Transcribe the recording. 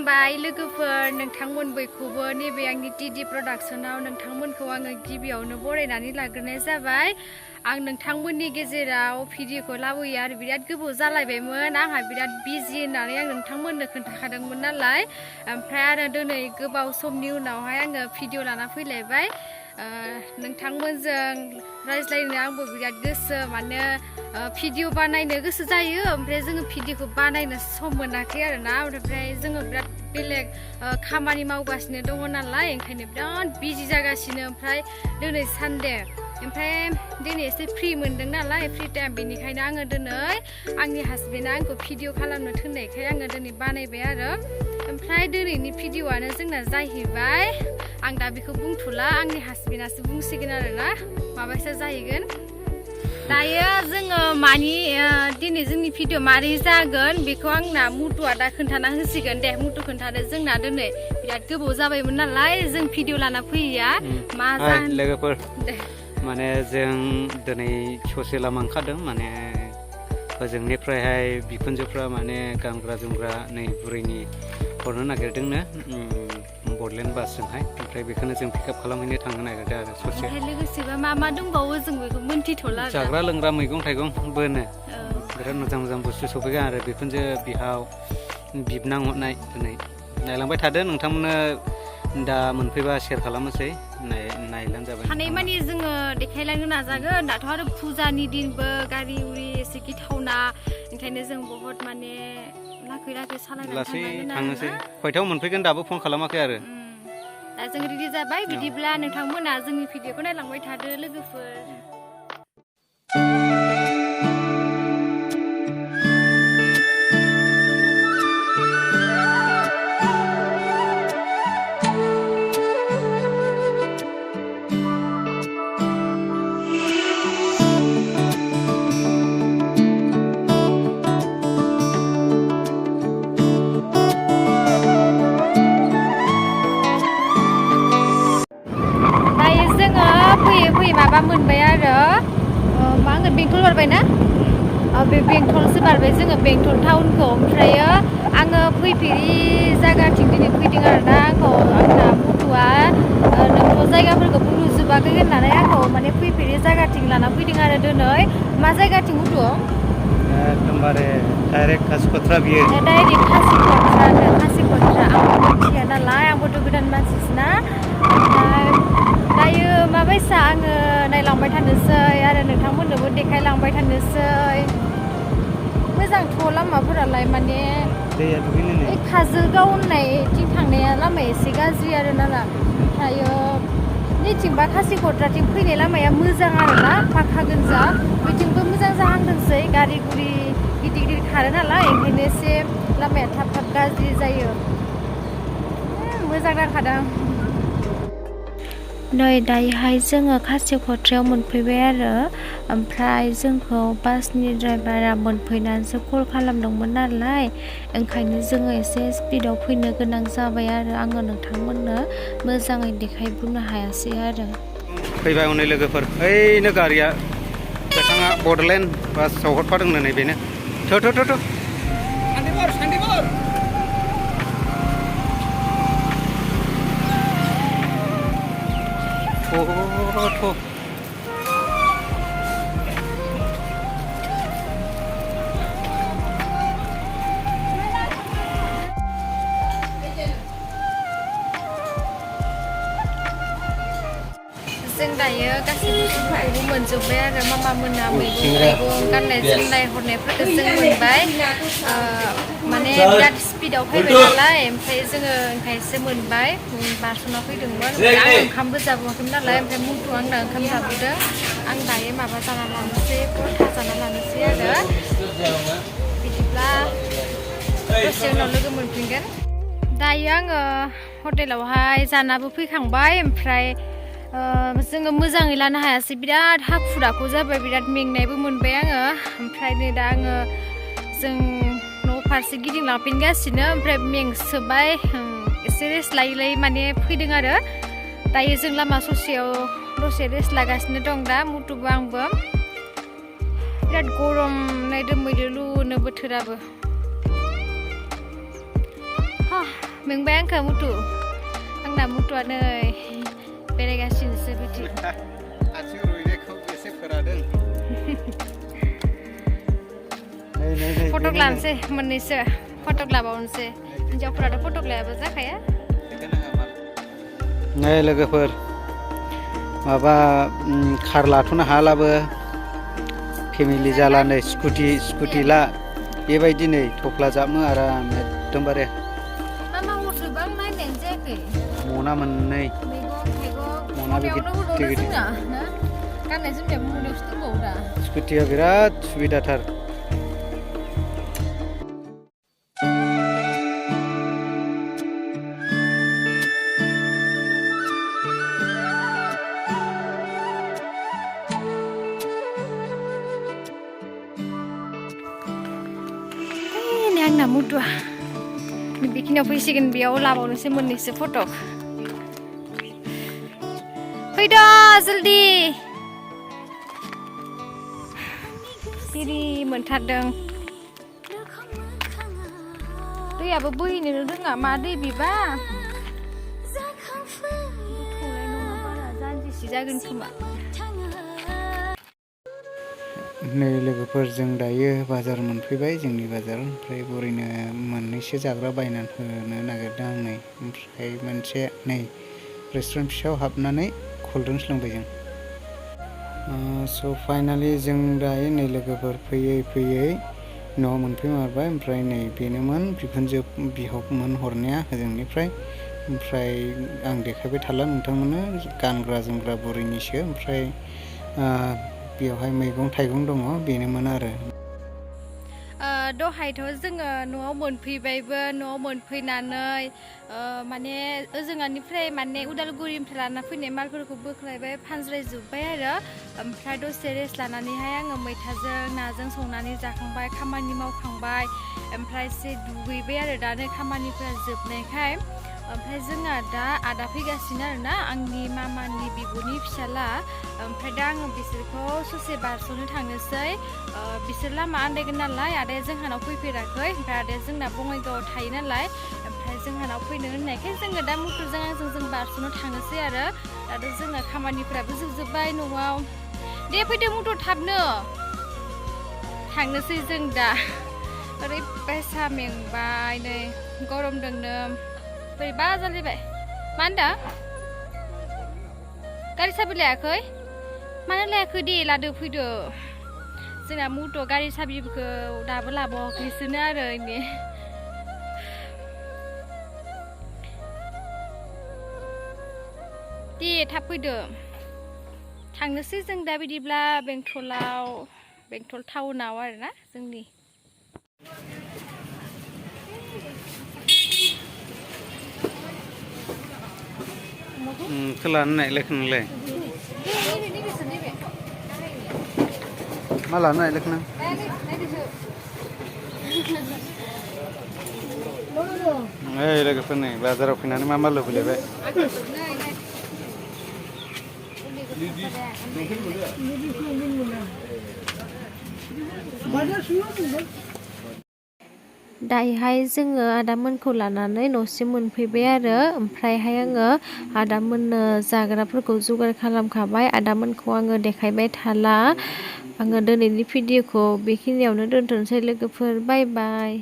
खुलुमबाय लोगोफोर नोंथांमोन बयखौबो नैबे आंनि टिडि प्रडाक्शनाव नोंथांमोनखौ आङो गिबियावनो बरायनानै लाग्रोनाय जाबाय। आं नोंथांमोननि गेजेराव भिडिअखौ लाबोयो आरो बिराद गोबाव जालायबायमोन आंहा बिराद बिजि होननानै आं नोंथांमोननो खोन्थाखादोंमोन नालाय ओमफ्राय आरो दिनै गोबाव समनि उनावहाय आङो भिडिअ लाना फैलायबाय। नोंथांमोनजों रायज्लायनो आंबो बिराद गोसो माने भिडिअ बानायनो गोसो जायो ओमफ्राय जोङो भिडिअखौ बानायनो सम मोनाखै आरोना ओमफ्राय जोङो बिराद बेलेग खामानि मावगासिनो दङ नालाय ओंखायनो बिराद बिजि जागासिनो ओमफ्राय दिनै सानडे ओमफ्राय दिनै एसे फ्रि मोनदों नालाय फ्रि टाइम बेनिखायनो आङो दिनै आंनि हासबेन्डआ आंखौ भिडिअ खालामनो थिननायखाय आङो दिनै बानायबाय आरो ओमफ्राय दिनैनि भिडिअआनो जोंना जाहैबाय आं दा बेखौ बुंथ'ला आंनि हासबेन्डआसो बुंसिगोन आरोना माबायसा जाहैगोन। दायो जोङो मानि दिनै जोंनि भिडिअ मारै जागोन बेखौ आंना मुटुआ दा खोन्थाना होसिगोन दे मुटु खोन्थादो जोंना दिनै बिराद गोबाव जाबायमोन नालाय जों भिडिअ लाना फैया मा जाहोन लोगोफोर दे माने जों दिनै ससे लामा ओंखारदों माने ओजोंनिफ्रायहाय बिखुनजोफ्रा माने गानग्रा जोमग्रा नै बुरैनि हरनो नागिरदोंनो बडलेण्ड बासजोंहाय ओमफ्राय बेखौनो जों पिकआप खालामहैनो थांनो नागिरदों आरो ससे लोगोसेबा मा मा दंबावो जों बेखौ मोनथिथ'ला जाग्रा लोंग्रा मैगं थाइगं बोनो बिराद मोजां मोजां बुस्थु सफैगोन आरो बिखुनजो बिहाव बिबनां हरनाय दिनै नायलांबाय थादो नोंथांमोननो दा मोनफैबा शेयार खालामनोसै नायलां जाबाय हानायमानि जोङो देखायलांनो नाजागोन दाथ' आरो फुजानि दिनबो गारि उरि एसे गिथावना ओंखायनो जों बहुत माने लाखै लाखै लासै थांनोसै खयथायाव मोनफैगोन दाबो फन खालामाखै आरो दा जों रेडि जाबाय बिदिब्ला नोंथांमोना जोंनि भिडिअखौ नायलांबाय थादो लोगोफोर। फैयै माबा मोनबाय आरो मा होनगोन बेंटल बारबायना बे बेंटलसो बारबाय जोङो बेंटल टाउनखौ ओमफ्रायो आङो फैफेरि जायगाथिं दिनै फैदों आरोना आंखौ आंना मुटुआ नोंथ' जायगाफोरखौ नुजोबाखै होननानै आंखौ माने फैफेरि जायगाथिं लाना फैदों आरो दिनै मा जायगाथिं मुटु एकदमबारे डाइरेक्ट कासिकत्रा बियो डाइरेक्ट कासिकत्रा आंबो मिथिया नालाय आंबोथ' गोदान मानसिसोना ओमफ्राय दायो माबायसा आङो नायलांबाय थानोसै आरो नोंथांमोननोबो देखायलांबाय थानोसै मोजांथ' लामाफोरालाय माने ओइ काजलगाव होननायथिं थांनाया लामाया एसे गाज्रि आरो नाला ओमफ्रायो नैथिंबा कासिकत्राथिं फैनाय लामाया मोजां आरोना पाखा गोजा बेथिंबो मोजां जाहांदोंसै गारि गुरि गिदिर गिदिर खारो नालाय ओंखायनो एसे लामाया थाब थाब गाज्रि जायो मोजां नांखादों। नै दायोहाय जोङो कासिकत्रायाव मोनफैबाय आरो ओमफ्राय जोंखौ बासनि ड्राइभारा मोनफैनानैसो कल खालामदोंमोन नालाय ओंखायनो जोङो एसे स्पिडाव फैनो गोनां जाबाय आरो आङो नोंथांमोननो मोजाङै देखायबोनो हायासै आरो फैबाय हनै लोगोफोर ओइनो गारिया बिथाङा बडलेण्ड बासाव हरफादोंनो नै बेनो थ' जों दायो गासैबो मोनजोब्बाय आरो मामा मोना मैगं थाइगं गाननाय जोमनाय हरनायफोरखौ जों मोनबाय माने बिराद स्पिडाव फैबाय नालाय ओमफ्राय जोङो ओंखायसो मोनबाय बारस'ना फैदोंमोन आं ओंखामबो जाबोआखैमोन नालाय ओमफ्राय मुटु आंना ओंखाम जाबोदों आं दायो माबा जाना लानोसै परथा जाना लानोसै आरो बिदिब्ला दसे उनाव लोगो मोनफिनगोन। दायो आङो हटेलावहाय जानाबो फैखांबाय ओमफ्राय जोङो मोजाङै लानो हायासै बिराद हाखु दाखु जाबाय बिराद मेंनायबो मोनबाय आङो ओमफ्राय नै दा आङो जों न' फारसे गिदिंलांफिनगासिनो ओमफ्राय मेंसोबाय एसे रेस्ट लायै माने फैदों आरो दायो जों लामा ससेयाव दसे रेस्ट लागासिनो दं दा मुटुबो आंबो बिराद गरम नायदों मैदेलुनो बोथोराबो मोनबाय आंखो मुथु आंना मुथुआ नै बेरायगासिनोसो बिदि आथिं रुइनायखौ एसे फोरादों फटक लानोसै मोननैसो फटक लाबावनोसै हिन्जावफोराथ' फटक लायाबा जाखाया नै लोगोफोर माबा कार लाथ'नो हालाबो फेमिलि जाला नै स्कुटि ला बेबायदि नै थफ्ला जाबनो आराम एकदमबारे मा मा हरजोबो आं नायनायानो जायाखै मना मोननै मना बे गिदिर गिदिर गाननाय जोमनायाबो मनायावसो दंबावो दा स्कुटिया बिराद सुबिदाथार आंना मुथुआ बेखिनियाव फैसिगोन बेयाव लाबावनोसै मोननैसो फटक फैद' जल्दि सिरि मोनथारदों दैयाबो बोहैनो रोङा मा दै बिबा थौलाय नङा बारा जानजिसो जागोन खोमा नै लोगोफोर जों दायो बाजार मोनफैबाय जोंनि बाजार ओमफ्राय बुरैनो मोननैसो जाग्रा बायनानै होनो नागिरदों आं नै ओमफ्राय मोनसे नै रेस्टुरेन्ट फिसायाव हाबनानै कल्ड ड्रिंक्स लोंबाय जों स' फाइनालि जों दायो नै लोगोफोर फैयै न'आव मोनफैमारबाय ओमफ्राय नै बेनोमोन बिखुनजो बिहावमोन हरनाया होजोंनिफ्राय ओमफ्राय आं देखायबाय थाला नोंथांमोननो गानग्रा जोमग्रा बुरैनिसो ओमफ्राय बेवहाय मैगं थाइगं दङ बेनोमोन आरो दहायथ' जोङो न'आव मोनफैबायबो न'आव मोनफैनानै माने ओजोंनिफ्राय माने उदालगुरिनिफ्राय लाना फैनाय मालफोरखौ बोख्लायबाय फानज्रायजोब्बाय आरो ओमफ्राय दसे रेस्ट लानानैहाय आङो मैथाजों नाजों संनानै जाखांबाय खामानि मावखांबाय ओमफ्राय एसे दुगैबाय आरो दानो खामानिफोरा जोबनायखाय ओमफ्राय जोंहा दा आदा फैगासिनो आरोना आंनि मामानि बिब'नि फिसाला ओमफ्राय दा आङो बिसोरखौ ससे बारस'नो थांनोसै बिसोर लामा आन्दायगोन नालाय आदाया जोंहानाव फैफेराखै ओमफ्राय आदाया जोंना बङाइगावआव थायो नालाय ओमफ्राय जोंहानाव फैनो होननायखाय जोङो दा मुथुजों आंजों जों बारस'नो थांनोसै आरो दाथ' जोंना खामानिफोराबो जोबजोब्बाय न'आव दे फैदो मुथु थाबनो थांनोसै जों दा ओरैबायसा मेंबाय नै गरमदोंनो बोरैबा जालायबाय मा होनदों गारि साबि लायाखै मानो लायाखै दे लादो फैदो जोंना मुथुआ गारि साबिखौ दाबो लाबावाखैसोनो आरो इने दे थाब फैदो थांनोसै जों दा बिदिब्ला बेंटल टाउनाव आरोना जोंनि खोलानो नायलायखो नोंलाय मा लानो नायलायखो नों ओइ लोगोफोर नै बाजाराव फैनानै मा लुबैलायबाय दायोहाय जोङो आदामोनखौ लानानै न'सिम मोनफैबाय आरो ओमफ्रायहाय आङो आदामोननो जाग्राफोरखौ जगार खालामखाबाय आदामोनखौ आङो देखायबाय थाला आङो दिनैनि भिडिअखौ बेखिनियावनो दोनथ'नोसै लोगोफोर बाय बाय